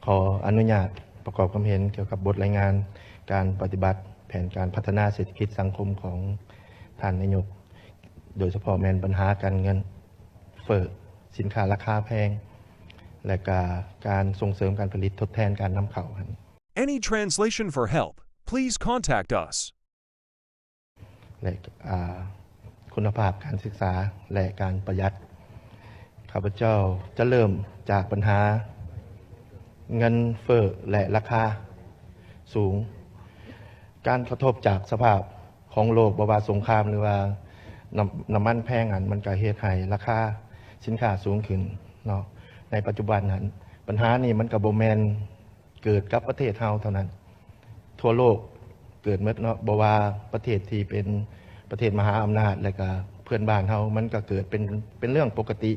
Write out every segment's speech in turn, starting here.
ຂໍອະນຸຍາດປະກອບຄວາມເຫັນກ່ຽວກັບບົດລາຍງານການປະຕິບັດແຜນການພັດທະນາເສດຖະກິດສັງຄົມຂອງທ່ານນາຍົກ, ໂດຍສະເພາະແມ່ນບັນຫາການເງິນເຟີ້, ສິນຄ້າລາຄາແພງ ແລະ ກະການສົ່ງເສີມການຜະລິດທົດແທນການນຳເຂົ້າຫັ້ນ. Any translation for help, please contact us. ແລະ ອາ ຄຸນນະພາບການສຶກສາ ແລະ ການປະຢັດ. ຂ້າພະເຈົ້າຈະເລີ່ມຈາກບັນຫາເງິນເຟີ້ ແລະ ລາຄາສູງ. ການກະທົບຈາກສະພາບຂອງໂລກ, ບໍ່ວ່າສົງຄາມ ຫຼືວ່ານ້ຳ ນ້ຳມັນແພງຫັ້ນ, ມັນກະເຮັດໃຫ້ລາຄາສິນຄ້າສູງຂຶ້ນເນາະ. ໃນປັດຈຸບັນຫັ້ນ ບັນຫານີ້ມັນກະບໍ່ແມ່ນ ເກີດກັບປະເທດເຮົາເທົ່ານັ້ນ, ທົ່ວໂລກເກີດໝົດເນາະ, ບໍ່ວ່າປະເທດທີ່ເປັນປະເທດມະຫາອຳນາດ ແລະກະເພື່ອນບ້ານເຮົາ, ມັນກະເກີດເປັນ ເປັນເລື່ອງປົກກະຕິ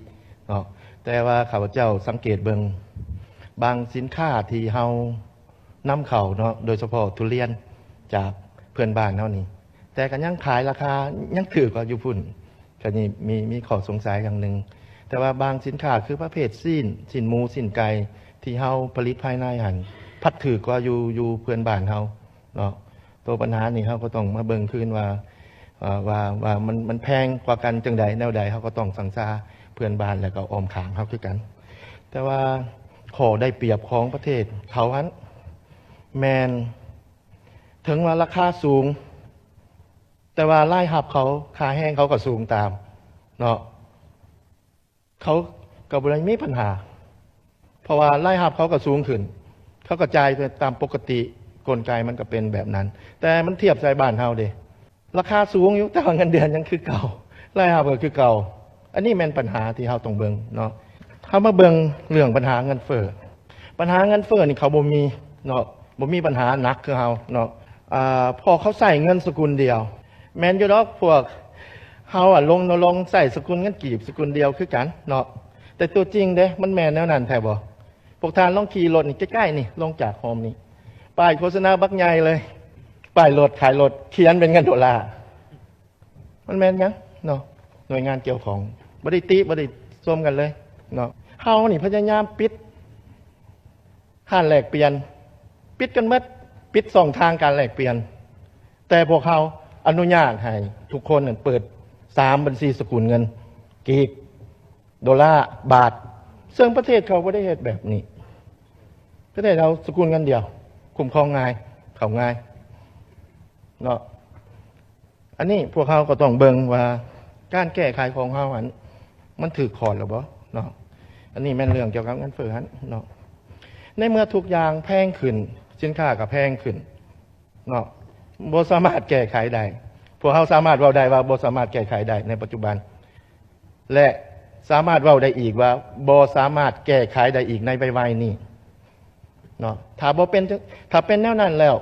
ເນາະ. ແຕ່ວ່າຂ້າພະເຈົ້າສັງເກດເບິ່ງ ບາງສິນຄ້າທີ່ເຮົານຳເຂົ້າເນາະ, ໂດຍສະເພາະທຸລຽນຈາກເພື່ອນບ້ານເຮົານີ້, ແຕ່ກະຍັງຂາຍລາຄາຍັງຖືກກວ່າຢູ່ພຸ້ນ. ກະນີ້ມີ ມີຂໍ້ສົງໄສຢ່າງໜຶ່ງ, ແຕ່ວ່າບາງສິນຄ້າຄືປະເພດຊີ້ນ, ຊີ້ນໝູ, ຊີ້ນໄກ່ ທີ່ເຮົາຜະລິດພາຍໃນຫັ້ນ ພັດຖືກກວ່າຢູ່ ຢູ່ເພື່ອນບ້ານເຮົາເນາະ. ໂຕບັນຫານີ້ເຮົາກໍຕ້ອງມາເບິ່ງຄືນວ່າ ວ່າ ວ່າ ວ່າມັນ ມັນແພງກວ່າກັນຈັ່ງໃດແນວໃດ, ເຮົາກໍຕ້ອງສັງຊາເພື່ອນບ້ານ ແລ້ວກໍອ້ອມຂ້າງເຮົາຄືກັນ. ແຕ່ວ່າຂໍ້ໄດ້ປຽບຂອງປະເທດເຂົາຫັ້ນ ແມ່ນເຖິງວ່າລາຄາສູງ ແຕ່ວ່າລາຍຮັບເຂົາ, ຄ່າແຮງເຂົາກໍສູງຕາມເນາະ, ເຂົາກໍບໍ່ໄດ້ມີບັນຫາ ເພາະວ່າລາຍຮັບເຂົາກໍສູງຂຶ້ນ, ເຂົາກໍຈ່າຍໄປຕາມປົກກະຕິ, ກົນໄກມັນກໍເປັນແບບນັ້ນ. ແຕ່ມັນທຽບໃສ່ບ້ານເຮົາເດ, ລາຄາສູງຢູ່ ແຕ່ວ່າເງິນເດືອນຍັງຄືເກົ່າ, ລາຍຮັບກໍຄືເກົ່າ. ອັນນີ້ແມ່ນບັນຫາທີ່ເຮົາຕ້ອງເບິ່ງເນາະ. ເຮົາມາເບິ່ງເລື່ອງບັນຫາເງິນເຟີ້. ບັນຫາເງິນເຟີ້ນີ້ເຂົາບໍ່ມີເນາະ, ບໍ່ມີບັນຫາໜັກຄືເຮົາເນາະ. ອາ ເພາະເຂົາໃຊ້ເງິນສະກຸນດຽວ. ແມ່ນຢູ່ດອກ ພວກເຮົາອະ ລົງນະລົງໃຊ້ສະກຸນເງິນກີບສະກຸນດຽວຄືກັນເນາະ, ແຕ່ຕົວຈິງເດ້ ມັນແມ່ນແນວນັ້ນແທ້ບໍ່? ພວກທ່ານລອງຂີ່ລົດນີ້ ໃກ້ໆນີ້ ລົງຈາກໂຮມນີ້ ປ້າຍໂຄສະນາບັກໃຫຍ່ເລີຍ, ປ້າຍລົດຂາຍລົດ ຂຽນເປັນເງິນໂດລາ. ມັນແມ່ນຫຍັງເນາະ? ໜ່ວຍງານກ່ຽວຂ້ອງບໍ່ໄດ້ຕິ ບໍ່ໄດ້ຊົມກັນເລີຍເນາະ. ເຮົານີ້ພະຍາຍາມປິດຮ້ານແລກປ່ຽນ, ປິດກັນໝົດ, ປິດຊ່ອງທາງການແລກປ່ຽນ, ແຕ່ພວກເຮົາອະນຸຍາດໃຫ້ທຸກຄົນນັ້ນເປີດສາມບັນຊີສະກຸນເງິນ, ກີບ, ໂດລາ, ບາດ, ເຊິ່ງປະເທດເຂົາບໍ່ໄດ້ເຮັດແບບນີ້. ປະເທດເຮົາສະກຸນເງິນດຽວ, ຄຸ້ມຄອງງ່າຍ, ເຂົ້າງ່າຍເນາະ. ອັນນີ້ພວກເຮົາກໍຕ້ອງເບິ່ງວ່າການແກ້ໄຂຂອງເຮົາຫັ້ນ ມັນຖືກຂອດແລ້ວບໍ່ເນາະ. ອັນນີ້ແມ່ນເລື່ອງກ່ຽວກັບເງິນເຟີ້ຫັ້ນເນາະ. ໃນເມື່ອທຸກຢ່າງແພງຂຶ້ນ, ສິນຄ້າກໍແພງຂຶ້ນເນາະ, ບໍ່ສາມາດແກ້ໄຂໄດ້. ພວກເຮົາສາມາດເວົ້າໄດ້ວ່າບໍ່ສາມາດແກ້ໄຂໄດ້ໃນປັດຈຸບັນ ແລະ ສາມາດເວົ້າໄດ້ອີກວ່າບໍ່ສາມາດແກ້ໄຂໄດ້ອີກໃນໄວໆນີ້ເນາະ. ຖ້າບໍ່ເປັນ ຖ້າເປັນແນວນັ້ນແລ້ວ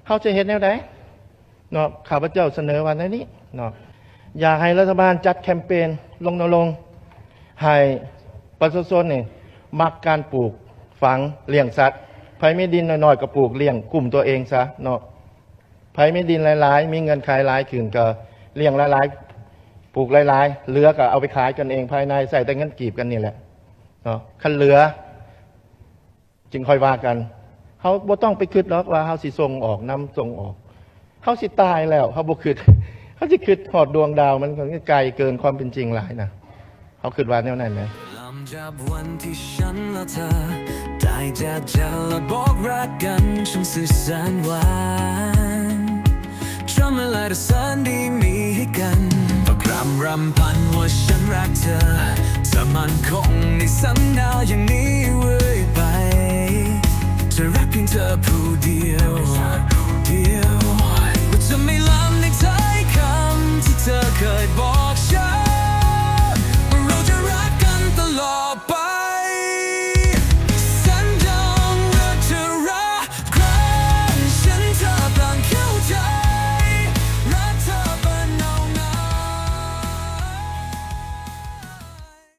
ເຮົາຈະເຮັດແນວໃດເນາະ? ຂ້າພະເຈົ້າສະເໜີວ່າແນວນີ້ເນາະ, ຢາກໃຫ້ລັດຖະບານຈັດແຄມເປນ ລົນນະລົງໃຫ້ປະຊາຊົນນີ້ມັກການປູກຝັງ, ລ້ຽງສັດ. ໃຜມີດິນນ້ອຍໆກໍປູກລ້ຽງກຸ້ມຕົວເອງຊະເນາະ. ໃຜມີດິນຫຼາຍໆ ມີເງື່ອນໄຂຫຼາຍຂຶ້ນກໍລ້ຽງຫຼາຍໆ ປູກຫຼາຍໆ, ເຫຼືອກໍເອົາໄປຂາຍກັນເອງພາຍໃນ, ໃຊ້ແຕ່ເງິນກີບກັນນີ້ແຫຼະເນາະ. ຄັນເຫຼືອຈຶ່ງຄ່ອຍວ່າກັນ. ເຮົາບໍ່ຕ້ອງໄປຄິດດອກວ່າເຮົາຊິສົ່ງອອກນຳ ສົ່ງອອກ. ເຮົາຊິຕາຍແລ້ວ ເຮົາບໍ່ຄິດ, ເຮົາຊິຄິດຮອດດວງດາວ ມັນກໍໄກເກີນຄວາມເປັນຈິງຫຼາຍນະ. ເຮົາຄິດວ່າແນວນັ້ນນະ. ຫຼັງຈາກວັນທີ່